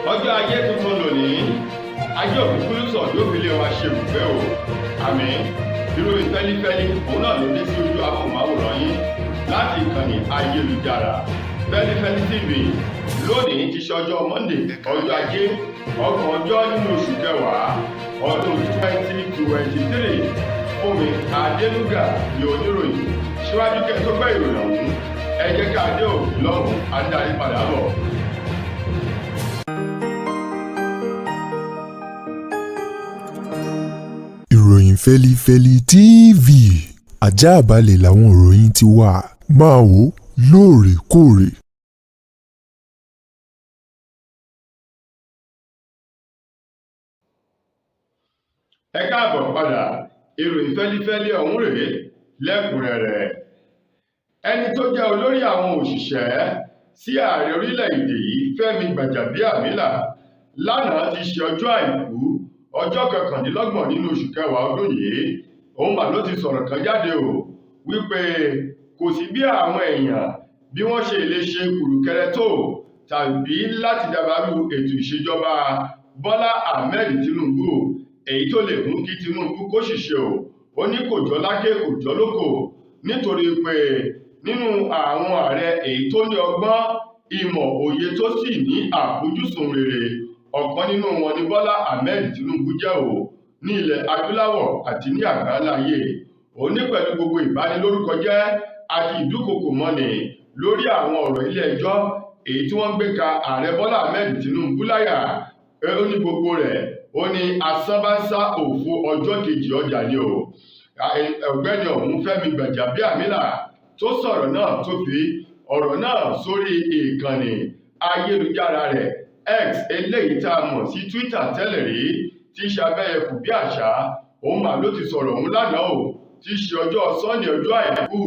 Ọjọ́ Ajé tuntun lónìí. Ajé òkúkúrúsọ yóò fi lé wa ṣe ibùgbé o, àmín. Ìròyìn fẹ́lífẹ́lí òun náà ló dé sí ojú amóhùnmáwòrán yín láti ìkànnì ayélujára Fẹ́lífẹ́lí TV. Lónìí ti ṣe ọjọ́ Monday, ọjọ́ Ajé, 30 ọjọ́ nínú oṣù kẹwàá ọdún 2023. Fúnmi Adénúgà ní oníròyìn. Síwájú kẹ́ tó gbẹ́ ìròyìn ọ̀hún, ẹ jẹ́ ká dé òkè lọ́hùn, adarí padà bọ̀. Ìròyìn Fẹ́lífẹ́lí TV, ajáàbalẹ̀ làwọn ìròyìn ti wà, máa wò lóòrèkóòrè. Ẹ káàbọ̀ padà. Ìròyìn fẹ́lífẹ́lí ọ̀hún rèé lẹ́kùnrẹ́rẹ́. Ẹni tó jẹ́ olórí àwọn òṣìṣẹ́ sí ààrẹ orílẹ̀-èdè yìí, Fẹ́mi Gbàjàbíàmílà, lánàá ti ṣe ọjọ́ Àìkú, ọjọ́ 29 nínú oṣù kẹwàá ọdún yìí, òun mà ló ti sọ̀rọ̀ kan jáde o, wípé kò sí bí àwọn èèyàn bí wọ́n ṣe lè ṣe kùrùkẹrẹ tó tàbí láti dàbàrú ètò ìṣèjọba Bọ́lá Ahmed Tinubu, èyí tó lè mú kí Tinubu kó ṣìṣe o. Ó ní kò jọ lákè, kò jọ lóko, nítorí pé nínú àwọn ààrẹ èyí tó ní ọgbọ́n, ìmọ̀, òye tó sì ní àfojúsùn rere, ọ̀kan nínú wọn ni Bọ́lá Ahmed Tinubu jẹ́ o ní ilẹ̀ adúláwọ̀ àti ní àgbáláyé. Ó ní pẹ̀lú gbogbo ìbanilórúkọjẹ́ àti ìdúkokò mọ́ni lórí àwọn ọ̀rọ̀ ilé ẹjọ́ èyí tí wọ́n gbé ka ààrẹ Bọ́lá Ahmed Tinubu láyà, ó ní gbogbo rẹ̀, ó ní asánbánsá, òfo ọjọ́ kejì ọjà ni o. Ọ̀gbẹ́ni ọ̀hún, Fẹ́mi Gbàjàbíàmílà, tó sọ̀rọ̀ náà, tó fi ọ̀rọ̀ náà sórí ìkànnì ayélujára rẹ̀ X, eléyìí tá a mọ̀ sí Twitter tẹ́lẹ̀ rí, tí í ṣe abẹ́yẹfò bí àṣá, òun mà ló ti sọ̀rọ̀ òun lánàá o, tí í ṣe ọjọ́ Sunday, ọjọ́ Àìkú.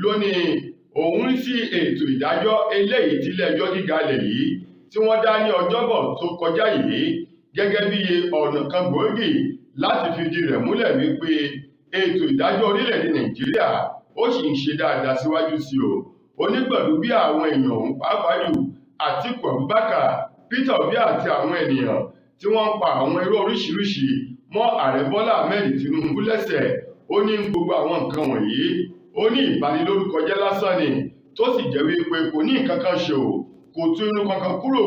Lónìí òun rí sí ètò ìdájọ́ eléyìí tí ilé-ẹjọ́ gíga lẹ̀ yìí tí wọ́n dá ní Ọjọ́bọ̀ tó kọjá yìí gẹ́gẹ́ bí ọ̀nà kan gbòógì láti fìdí rẹ̀ múlẹ̀ wípé ètò ìdájọ́ orílẹ̀-èdè Nàìjíríà ó sì ń ṣe dáadáa síwájú sí o. Ó ní pẹ̀lú bí àwọn èèyàn ọ̀hún, pàápàá jù Àtíkù Abubakar, Peter Obi àti àwọn ènìyàn tí wọ́n ń pa àwọn irọ́ oríṣiríṣi mọ́ ààrẹ Bọ́lá Ahmed Tinubu lẹ́sẹ̀, ó ní gbogbo àwọn nǹkan wọ̀nyí, ó ní ìbanilórúkọjẹ́ lásán ni, tó sì jẹ́ wípé kò ní nǹkan kan ṣe o, kò tú irun kankan kúrò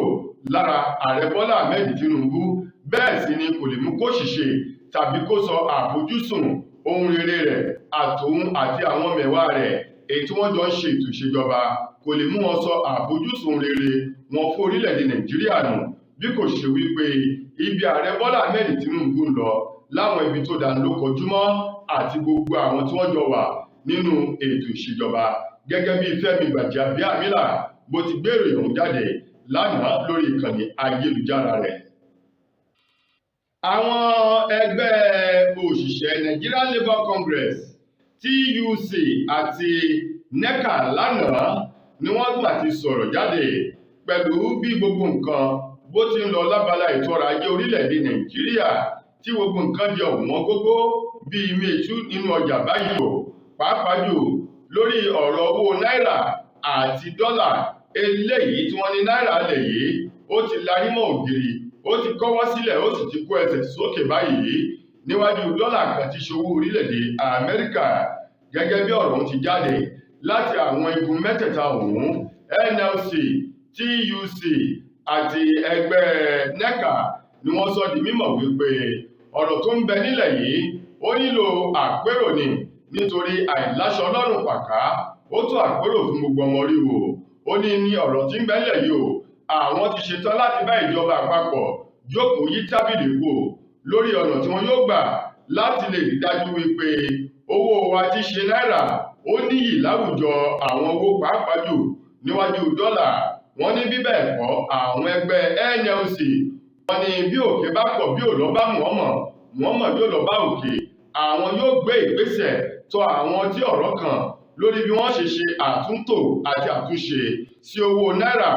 lára ààrẹ Bọ́lá Ahmed Tinubu. Bẹ́ẹ̀ sì ni kò lè mú kó ṣìṣe tàbí kó sọ àfojúsùn ohun rere rẹ̀ àtòun àti àwọn mẹ̀wá rẹ̀ èyí tí wọ́n jọ ń ṣe ètò ìṣèjọba, kò lè mú wọn sọ àfojúsùn rere wọn fún orílẹ̀-èdè Nàìjíríà nù, bí kò ṣe wípé ibi ààrẹ Bọ́lá Ahmed Tinubu ń lọ láwọn ibi tó dáa ló kọjú mọ́ àti gbogbo àwọn tí wọ́n jọ wà nínú ètò ìṣèjọba. Gẹ́gẹ́ bí Fẹ́mi Gbàjàbíàmílà bó ti gbé ìròyìn ọ̀hún jáde lánàá lórí ìkànnì ayélujára rẹ̀. Àwọn ẹgbẹ́ òṣìṣẹ́ Nigerian Labour Congress, TUC àti NECA lánàá ni wọ́n gbà ti sọ̀rọ̀ jáde pẹ̀lú bí gbogbo nǹkan bó ti ń lọ lábala ètò ọrọ̀ ajé orílẹ̀-èdè Nàìjíríà, tí gbogbo nǹkan di ọ̀wọ́n gógó bíi méjì nínú ọjà báyìí o, pàápàá jù lórí ọ̀rọ̀ owó náírà àti dọ́là eléyìí tí wọ́n ní náírà lẹ̀ yìí ó ti larí mọ́ ògiri, ó ti kọ́wọ́ sílẹ̀, ó sì ti kó ẹsẹ̀ sókè báyìí níwájú dọ́là kan tí ṣòwò orílẹ̀-èdè Amẹ́ríkà. Gẹ́gẹ́ bí ọ̀rọ̀ ọ̀hún ti jáde láti àwọn igun mẹ́tẹ̀ẹ̀ta ọ̀hún, NLC, TUC àti ẹgbẹ́ NECA, ni wọ́n sọ di mímọ̀ wípé ọ̀rọ̀ tó ń bẹ nílẹ̀ yìí ó nílò àpérò ni, nítorí àìláṣọ lọ́rùn pàká ó tó àpérò fún gbogbo ọmọ orí o. Ó ní ní ọ̀rọ̀ tí ń bẹ nílẹ̀ yìí o, àwọn ti ṣetán láti bá ìjọba àpapọ̀ jókòó yí tábìlì wò lórí ọ̀nà tí wọ́n yóò gbà láti lè rí dájú wípé owó wa ti ṣe náírà ó níyì láwùjọ àwọn owó, pàápàá jù níwájú dọ́là. Wọ́n ní bí bẹ́ẹ̀ kọ́, àwọn ẹgbẹ́ NLC, wọ́n ní bí òkè bá kọ̀ bí ò lọ bá Muhammad, Muhammad yóò lọ bá òkè. Àwọn yóò gbé ìgbésẹ̀ tọ̀ àwọn tí ọ̀rọ̀ kàn lórí bí wọ́n ṣe ṣe àtúntò àti àtúnṣe sí owó náírà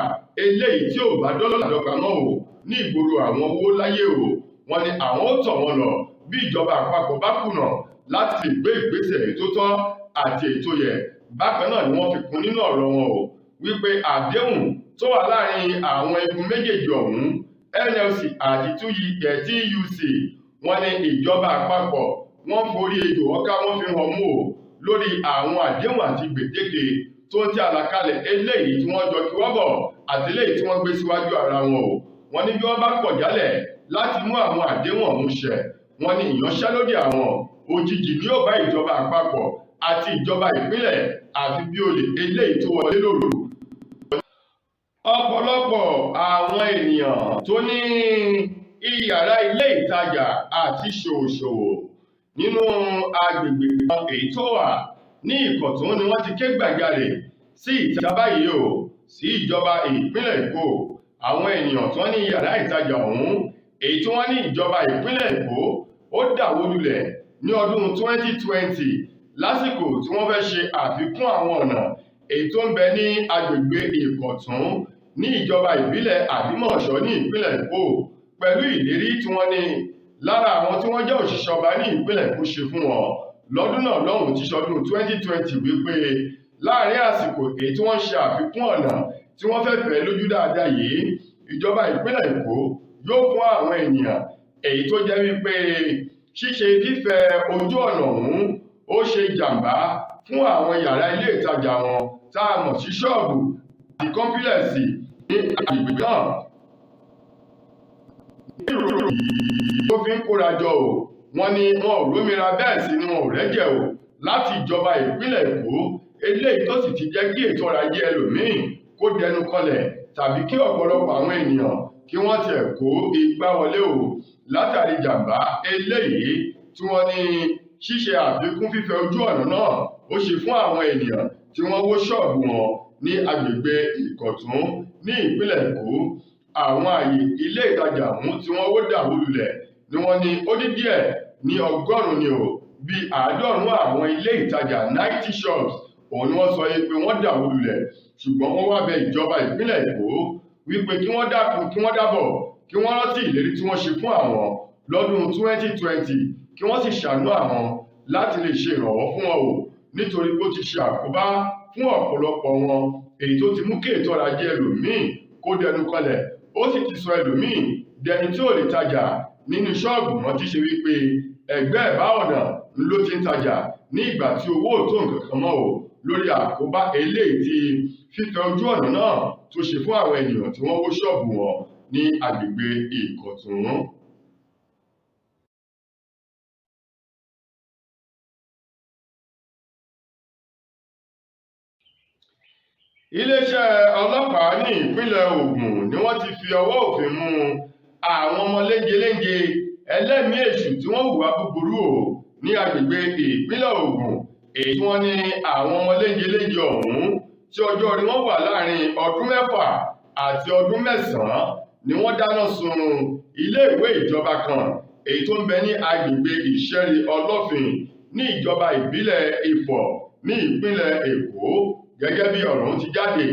eléyìí tí ò bá dọ́là dọ́gba mọ́ o ní ìgboro àwọn owó láyé o. Wọ́n ní àwọn ó tọ̀ wọ́n lọ bí ìjọba àpapọ̀ bá kùnà láti gbé ìgbésẹ̀ èyí tó tọ́ àti èyí tó yẹ. Bákan náà ni wọ́n fi kún nínú ọ̀rọ̀ wọn o wípé àdéhùn tó wà láàrin àwọn igun méjèèjì ọ̀hún, NLC àti TUC. Wọ́n ní ìjọba àpapọ̀ wọ́n forí ejò ọ̀ká wọ́n fi hàn mú o lórí àwọn àdéhùn àti gbèdéke tó ń tí àlàkalẹ̀ eléyìí tí wọ́n jọ kí wọ́n bọ̀ àti eléyìí tí wọ́n gbé síwájú ara wọn o. Wọ́n ní bí wọ́n bá kọ̀ jálẹ̀ láti mú àwọn àdéhùn ọ̀hún ṣẹ, wọ́n ní ìyanṣẹ́lódì àwọn òjijì ni yóò bá ìjọba àpapọ̀ àti ìjọba ìpínlẹ̀ àfi bí olè eléyìí tó wọlé lóru. Ọ̀pọ̀lọpọ̀ àwọn ènìyàn tó ní iyàrá ilé ìtajà àti ṣòwòṣòwò nínú agbègbè kan èyí tó wà ní Ìkọ̀tún ni wọ́n ti ké gbàjarè sí ìta báyìí o sí ìjọba ìpínlẹ̀ Èkó. Àwọn ènìyàn tó ní iyàrá ìtajà ọ̀hún èyí tí wọ́n ní ìjọba ìpínlẹ̀ Èkó ó dàwó lulẹ̀ ní ọdún 2020 lásìkò tí wọ́n fẹ́ ṣe àfikún àwọn ọ̀nà èyí tó ń bẹ ní agbègbè Ìkọ̀tún ní ìjọba ìbílẹ̀ Àlímọ̀ṣọ́ ní ìpínlẹ̀ Èkó, pẹ̀lú ìlérí tí wọ́n ní lára àwọn tí wọ́n jẹ́ òṣìṣẹ́ ọba ní ìpínlẹ̀ Èkó ṣe fún wọn lọ́dún náà lọ́hùn tí ṣọdún 2020 wípé láàrin àsìkò èyí tí wọ́n ṣe àfikún ọ̀nà tí wọ́n fẹ́ fẹ́ lójú dáadáa yìí, ìjọba ìpínlẹ̀ Èkó yóò fún àwọn ènìyàn èyí tó jẹ́ wípé ṣíṣe fífẹ̀ ojú ọ̀nà ọ̀hún ó ṣe jàǹbá fún àwọn yàrá ilé ìtajà wọn tá a mọ̀ sí ṣọ́ọ̀bù àti kọ́ńpílẹ̀sì ní agbègbè náà. Ìròyìn tó fi ń kóra jọ o, wọ́n ní wọn ò rómìnira bẹ́ẹ̀ sì ni wọn ò rẹ́jẹ̀ o láti ìjọba ìpínlẹ̀ Èkó, eléyìí tó sì ti jẹ́ kí ètò ọrọ̀ ajé ẹlòmíín kó dẹnu kọlẹ̀ tàbí kí ọ̀pọ̀lọpọ̀ àwọn ènìyàn kí wọ́n tiẹ̀ kó igbá wọlé o látàrí jàǹbá eléyìí tí wọ́n ní ṣíṣe àfikún fífẹ̀ ojú ọ̀nà náà ó ṣe fún àwọn ènìyàn tí wọ́n wó ṣọ́ọ̀bù wọn ní agbègbè Ìkọ̀tún ní ìpínlẹ̀ Èkó. Àwọn ààyè ilé ìtajà ọ̀hún tí wọ́n wó dàwó lulẹ̀ ni wọ́n ní ó dín díẹ̀ ní 100 ni o, bí 90 àwọn ilé ìtajà 90 shops òun ni wọ́n sọ pé wọ́n dàwó lulẹ̀, ṣùgbọ́n wọ́n wá bẹ ìjọba ìpínlẹ̀ Èkó wípé kí wọ́n dákun kí wọ́n dábọ̀ kí wọ́n rántí ìlérí tí wọ́n ṣe fún àwọn lọ́dún 2020 kí wọ́n sì ṣàánú àwọn láti lè ṣe ìrànwọ́ fún wọn o, nítorí pé ó ti ṣe àkóbá fún ọ̀pọ̀lọpọ̀ wọn èyí tó ti mú kí ètò ọrọ̀ ajé ẹlòmíín kó dẹnu kọlẹ̀, ó sì ti sọ ẹlòmíín dẹni tí ò lè tajà nínú ṣọ́ọ̀bù mọ́, tí ṣe wípé ẹgbẹ́ ẹ̀bá ọ̀nà ló ti ń tajà ní ìgbà tí owó ò tó nǹkan kan mọ́ o lórí àkóbá eléyìí tí fífẹ̀ ojú ọ̀nà náà tó ṣe fún àwọn ènìyàn tí wọ́n wó ṣọ́ọ̀bù wọn ní agbègbè Ìkọ̀tún. Iléeṣẹ́ ọlọ́pàá ní ìpínlẹ̀ Ògùn ni wọ́n ti fi ọwọ́ òfin mú àwọn ọmọ léńjelénje ẹlẹ́mìí èṣù tí wọ́n hùwà búburú o ní agbègbè ìpínlẹ̀ Ògùn, èyí tí wọ́n ní àwọn ọmọ léńjelénje ọ̀hún tí ọjọ́ orí wọn wà láàrin ọdún 6 àti ọdún 9 ni wọ́n dáná sun iléèwé ìjọba kan èyí tó ń bẹ ní agbègbè Ìṣẹ́rí Ọlọ́fin ní ìjọba ìbílẹ̀ Ifọ̀ ní ìpínlẹ̀ Èkó. Gẹ́gẹ́ bí ọ̀rọ̀ ti jáde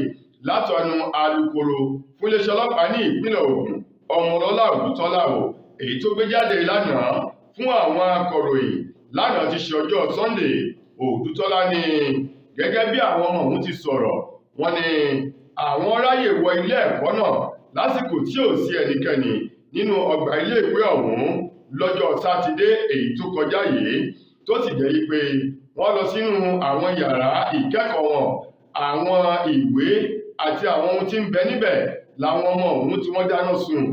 látọnu alukoro fún iléeṣẹ́ ọlọ́pàá ní ìpínlẹ̀ Ògùn, Ọmọlọ́lá Òdútọ́lá o, èyí tó gbé jáde lánàá fún àwọn akọ̀ròyìn lánàá ti ṣe ọjọ́ Sunday. Òdútọ́lá ní gẹ́gẹ́ bí àwọn ọmọ òun ti sọ̀rọ̀, wọ́n ní àwọn ráyè wọ ilé ẹ̀kọ́ náà lásìkò tí ò sí ẹnikẹ́ni nínú ọgbà iléèwé ọ̀hún lọ́jọ́ Sátidé èyí tó kọjá yìí, tó sì jẹ́ pé wọ́n lọ sínú àwọn yàrá ìkẹ́kọ̀ọ́ wọn, àwọn ìwé àti àwọn ohun tí ń bẹ níbẹ̀ làwọn ọmọ ọ̀hún tí wọ́n dáná sun.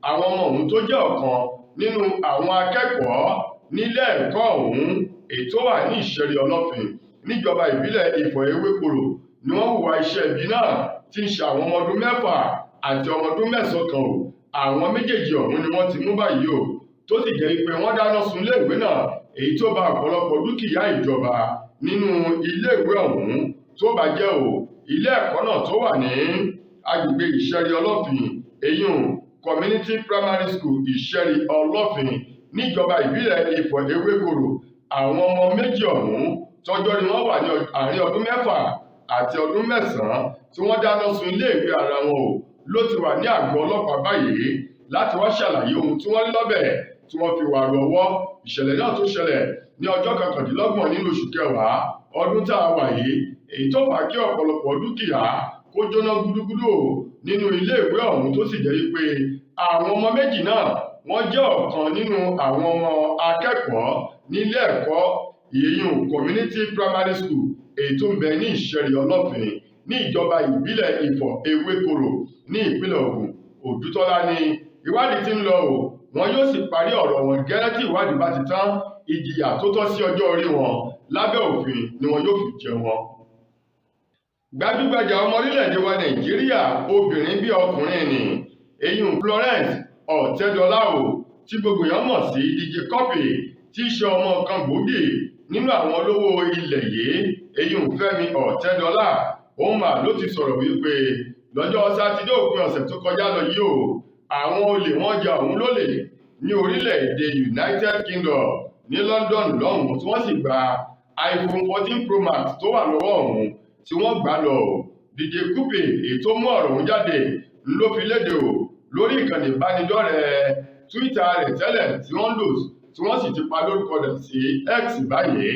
Àwọn ọmọ ọ̀hún tó jẹ́ ọ̀kan nínú àwọn akẹ́kọ̀ọ́ nílé ẹ̀kọ́ ọ̀hún èyí tó wà ní Ìṣẹ́rí Ọlọ́fin níjọba ìbílẹ̀ Ifọ̀ Ewékòró ni wọ́n hùwà iṣẹ́ ibi náà tí ń ṣe àwọn ọmọ ọdún 6 àti ọmọ ọdún 9 kan o. Àwọn méjèèjì ọ̀hún ni wọ́n ti mú báyìí o, tó sì jẹ́ pé wọ́n dáná sun iléèwé náà èyí tó bà ọ̀pọ̀lọpọ̀ dúkìá ìjọba nínú iléèwé ọ̀hún tó bàjẹ́ o. Ilé ẹ̀kọ́ náà tó wà ní agbègbè Ìṣẹ́rí Ọlọ́fin, eyín Community Primary School Ìṣẹ́rí Ọlọ́fin níjọba ìbílẹ̀ Ifọ̀ Ewékòró, àwọn ọmọ méjì ọ̀hún tọ́jọ́ ni wọ́n wà ní àárín ọdún 6 àti ọdún 9 tí wọ́n dáná sun iléèwé ara wọn o ló ti wà ní àgọ́ ọlọ́pàá báyìí láti wá ṣàlàyé ohun tí wọ́n rí lọ́bẹ̀ tí wọ́n fi wà rọwọ́. Ìṣẹ̀lẹ̀ náà tó ṣẹlẹ̀ ní ọjọ́ 29 nínú oṣù kẹwàá ọdún tá a wà yìí, èyí tó fà á kí ọ̀pọ̀lọpọ̀ dúkìá kó kó jóná gúdúgúdú o nínú iléèwé ọ̀hún, tó sì jẹ́ wípé àwọn ọmọ méjì náà wọ́n jẹ́ ọ̀kan nínú àwọn ọmọ akẹ́kọ̀ọ́ nílé ẹ̀kọ́ ìyẹn Community Primary School èyí tó ń bẹ ní Ìṣẹ̀rí Ọlọ́fin ní ìjọba ìbílẹ̀ Ifọ̀ Ewékòró ní ìpínlẹ̀ Ògùn. Òdútọ́lá ní ìwádìí tí ń lọ o, wọn yóò sì parí ọ̀rọ̀ wọn gẹ́rẹ́ tí ìwádìí bá ti tán. Ìjìyà tó tọ́ sí ọjọ́ orí wọn lábẹ́ òfin ni wọn yóò fi jẹ wọn. Gbajúgbajà ọmọ orílẹ̀-èdè wa Nàìjíríà obìnrin bí ọkùnrin ni eyín Florence Ọ̀tẹ́dọ́lá o, tí gbogbo èèyàn mọ̀ sí DJ Cuppy, tí í ṣe ọmọ kan gbòógì nínú àwọn olówó ilẹ̀ yìí, eyín Fẹ́mi Ọ̀tẹ́dọ́lá, òun mà ló ti sọ̀rọ̀ wípé lọ́jọ́ sátidé òpin ọ̀sẹ̀ tó kọjá lọ yìí o, àwọn olè wọ́n ja òun lólè ní orílẹ̀-èdè United Kingdom ní London lọ́hùn-ún, tí wọ́n sì gba iPhone 14 Pro Max tó wà lọ́wọ́ òun tí wọ́n gbà lọ. DJ Cuppy èyí tó mú ọ̀rọ̀ òun jáde ló fi léde o lórí ìkànnì ìbánidọ́rẹ̀ẹ́ Twitter rẹ̀ tẹ́lẹ̀ tí wọ́n lò, tí wọ́n sì ti pa lórúkọ rẹ̀ sí X báyìí,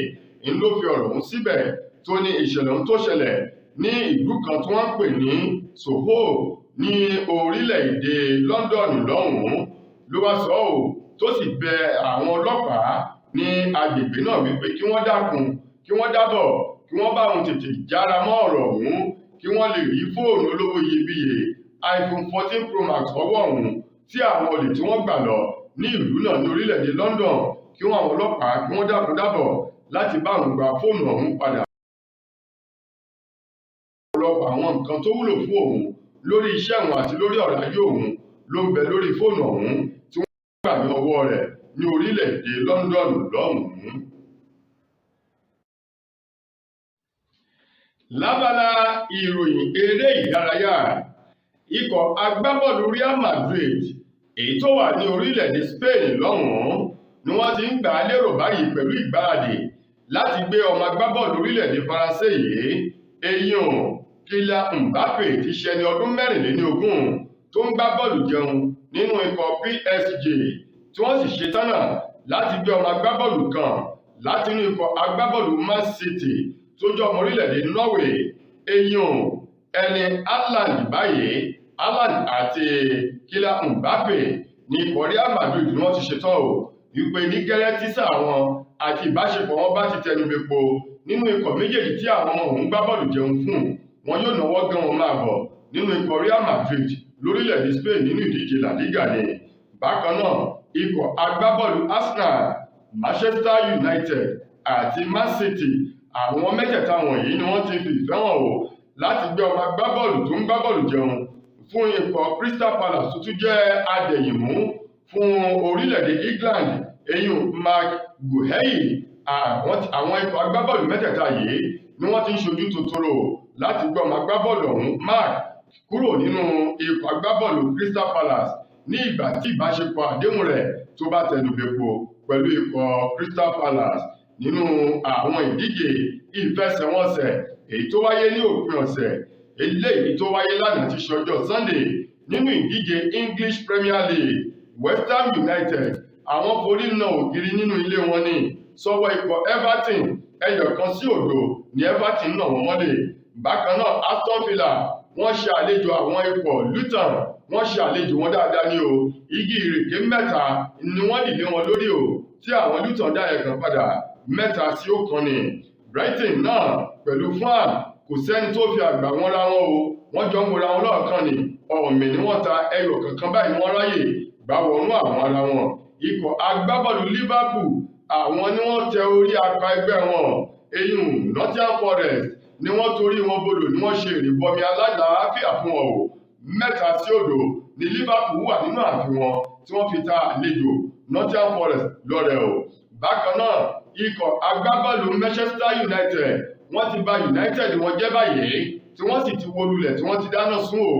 ń ló fi ọ̀rọ̀ òun síbẹ̀ tó ní ìṣẹ̀lẹ̀ ohun tó ṣẹlẹ̀ ní ìlú kan tí wọ́n ń pè ní Soho ní orílẹ̀-èdè London lọ́hùn-ún ló wá sọ ọ́, tó sì bẹ àwọn ọlọ́pàá ní agbègbè náà wípé kí wọ́n dákun, kí wọ́n dábọ̀, kí wọ́n bá òun tètè jára mọ́ ọ̀rọ̀ ọ̀hún, kí wọ́n lè rí fóònù olówó iyebíye iPhone 14 Pro Max ọwọ́ ọ̀hún tí àwọn olè tí wọ́n gbà lọ ní ìlú náà ní orílẹ̀-èdè London, kí wọ́n àwọn ọlọ́pàá kí wọ́n dákun dábọ̀ láti bá òun gba fóònù ọ̀hún padà. Ọ̀pọ̀lọpọ̀ àwọn nǹkan tó wúlò fún òun lórí iṣẹ́ òun àti lórí ọ̀rọ̀ ayé òun ló ń bẹ lórí fóònù ọ̀hún tí wọ́n gbà ní ọwọ́ rẹ̀ ní orílẹ̀-èdè London lọ́hùn-ún. Lábala ìròyìn eré ìdárayá, ikọ̀ agbábọ́ọ̀lù Real Madrid èyí tó wà ní orílẹ̀-èdè Spain lọ́hùn-ún ni wọ́n ti ń gbà á lérò báyìí pẹ̀lú ìgbáradì láti gbé ọmọ agbábọ́ọ̀lù orílẹ̀-èdè Faransé yìí, eyín Kylian Mbappe, ti ṣe ẹni ọdún 24 tó ń gbá bọ́ọ̀lù jẹun nínú ikọ̀ PSG, tí wọ́n sì ṣetán náà láti gbé ọmọ agbábọ́ọ̀lù kan láti inú ikọ̀ agbábọ́ọ̀lù Man City tó jẹ́ ọmọ orílẹ̀-èdè Norway, eyín Erling Haaland báyìí. Haaland àti Kylian Mbappe ní ikọ̀ Real Madrid ni wọ́n ti ṣetán o wípé ní gẹ́rẹ́ tí sáà wọn àti ìbáṣepọ̀ wọn bá ti tẹnu bepo nínú ikọ̀ méjèèjì tí àwọn ọmọ òun gbá bọ́ọ̀lù jẹun fún wọn, yóò náwó gan wọn máa bọ̀ nínú ikọ̀ Real Madrid lórílẹ̀-èdè Spain nínú ìdíje La Liga ni. Bákan náà, ikọ̀ agbábọ́ọ̀lù Arsenal, Manchester United àti Man City, àwọn mẹ́tẹ̀ẹ̀ta wọ̀nyí ni wọ́n ti fi ìfẹ́ hàn o láti gbé ọmọ agbábọ́ọ̀lù tó ń gbá bọ́ọ̀lù jẹun fún ikọ̀ Crystal Palace tó tún jẹ́ adẹ̀yìnmú fún orílẹ̀-èdè England, eyín Marc Guehi. Àwọn ikọ̀ agbábọ́ọ̀lù mẹ́tẹ̀ẹ̀ta yìí ni wọ́n ti ń ṣojú tòtòrò láti gbé ọmọ agbábọ́ọ̀lù ọ̀hún Marc kúrò nínú ikọ̀ agbábọ́ọ̀lù Crystal Palace ní ìgbà tí ìbáṣepọ̀ àdéhùn rẹ̀ tó bá tẹnubẹ̀po pẹ̀lú ikọ̀ Crystal Palace. Nínú àwọn ìdíje ìfẹsẹ̀wọnsẹ̀ èyí tó wáyé ní òpin ọ̀sẹ̀ eléyìí tó wáyé lánàá ti ṣọjọ́ Sunday nínú ìdíje English Premier League, West Ham United àwọn forí na ògiri nínú ilé wọn ní sọ́wọ́ ikọ̀ Everton, 1-0 ní Everton nà wọ́n mọ́lẹ̀. Bákan náà, Aston Villa wọ́n ṣe àlejò àwọn ikọ̀ Luton, wọ́n ṣe àlejò wọn dáadáa ní o, igi ìrèké 3 ni wọ́n dìlé wọn lórí o, tí àwọn Luton dá ẹ̀kan padà 3-1 ni. Brighton náà pẹ̀lú Fulham kò sẹ́ni tó fi àgbà wọn ra wọn o, wọ́n jọ ń wora wọn lọ́ọ̀kan ni, ọ̀mì ni wọ́n ta ẹyọ kankan báyìí wọ́n ráyè gbá wọnú àwọn ara wọn. Ikọ̀ agbábọ́ọ̀lù Liverpool àwọn ni wọ́n tẹ orí apá ẹgbẹ́ wọn, eyín Nottingham Forest ni wọ́n torí wọn bodò ni wọ́n ṣe ìrìbọmi alálàáfíà fún wọn o, 3-0 ni Liverpool wà nínú ààfin wọn tí wọ́n fi ta àlejò Nottingham Forest lọ́rẹ o. Bákan náà, ikọ̀ agbábọ́ọ̀lù Manchester United wọ́n ti bà United wọn jẹ́ báyìí tí wọ́n sì ti wó lulẹ̀ tí wọ́n ti dáná sun o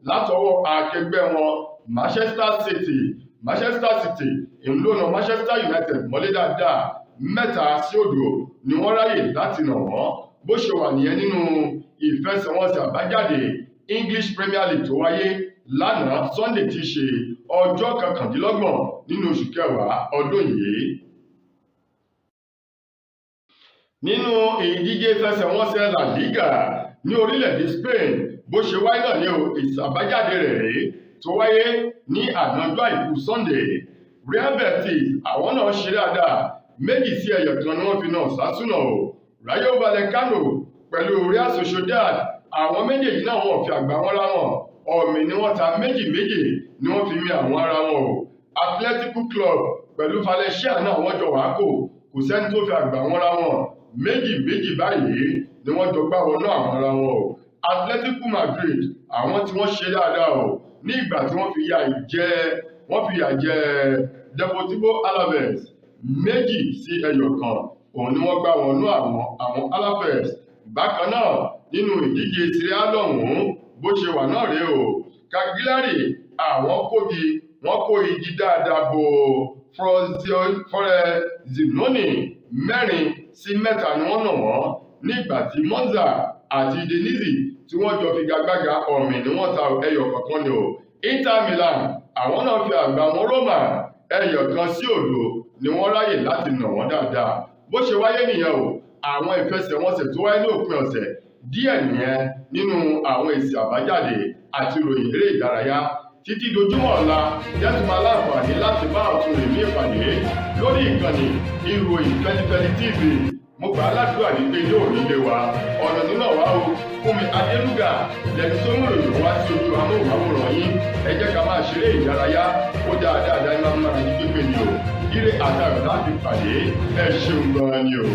látọwọ́ akẹgbẹ́ wọn Manchester City. Manchester City ìlónà Manchester United mọ́lé dáadáa, 3-0 ni wọ́n ráyè láti nà wọ́n. Bó ṣe wà nìyẹn nínú ìfẹsẹ̀wọnsẹ̀ àbájáde English Premier League tó wáyé lánàá Sunday ti ṣe ọjọ́ 29 nínú oṣù kẹwàá ọdún yìí. Nínú ìdíje ìfẹsẹ̀wọnsẹ̀ La Liga, Ní orílẹ̀-èdè Spain, bó ṣe wáyé náà ní o, ìsàbájáde rẹ̀ rèé tó wáyé ní àná ọjọ́ Àìkú Sunday. Real Betis, àwọn náà ṣe dáadáa, 2-1 ni wọ́n fi na Osasuna o. Rayo Vallecano pẹ̀lú Real Sociedad, àwọn méjèèjì náà wọ́n fi àgbà wọn láwọn, ọ̀mì ni wọ́n ta, 2-2 ni wọ́n fi mi àwọn ara wọn o. Athletic Club pẹ̀lú Valencia náà, wọ́n jọ wàá kò kò sẹ́ni tó fi àgbà wọn ra wọn, 2-2 báyìí ni wọ́n jọ gbá wọnú àwọn ara wọn o. Atletico Madrid, àwọn tí wọ́n ṣe dáadáa o, ní ìgbà tí wọ́n fi yà jẹ wọ́n fi yà jẹ Deportivo Alaves, 2-1 òun ni wọ́n gbá wọnú àwọn Alaves. Bákan náà, nínú ìdíje Serie A lọ́hùn-ún, bó ṣe wà náà rèé o. Cagliari, àwọn kógi, wọ́n kó igi dáadáa bo Frosinone, 4-3 ni wọ́n nà wọ́n, nígbà tí Monza àti Udinese tí wọ́n jọ figagbága, ọ̀mì ni wọ́n ta, ẹyọ kọ̀ọ̀kan ni o. Inter Milan, àwọn náà fi àgbà wọn Roma, 1-0 ni wọ́n ráyè láti nà wọ́n dáadáa. Bó ṣe wáyé nìyẹn o. Àwọn ìfẹsẹ̀wọnsẹ̀ tó wáyé ní òpin ọ̀sẹ̀ díẹ̀ nìyẹn nínú àwọn èsì àbájáde àti ìròyìn eré ìdárayá. Títí dojúmọ́ ọ̀la jẹ́tù máa láǹfààní láti bá ọ̀tún rè ní ìpàdé lórí ìkànnì Ìròyìn Fẹlifẹli TV. Mo gbà á ládùúgbà wípé yóò nílé wa ọ̀nà nínú ọ̀wá o. Fúnmi Adélúgà lẹni tó ń ròyìn wá sí ojú amóhùnmáwòrán yín. Ẹ jẹ́ ká máa ṣeré ìdárayá, ó dáa dáadáa, ní máa ń máa ní pípé ni o. Ire àtàrà láti pàdé, ẹ ṣeun gan-an ni o.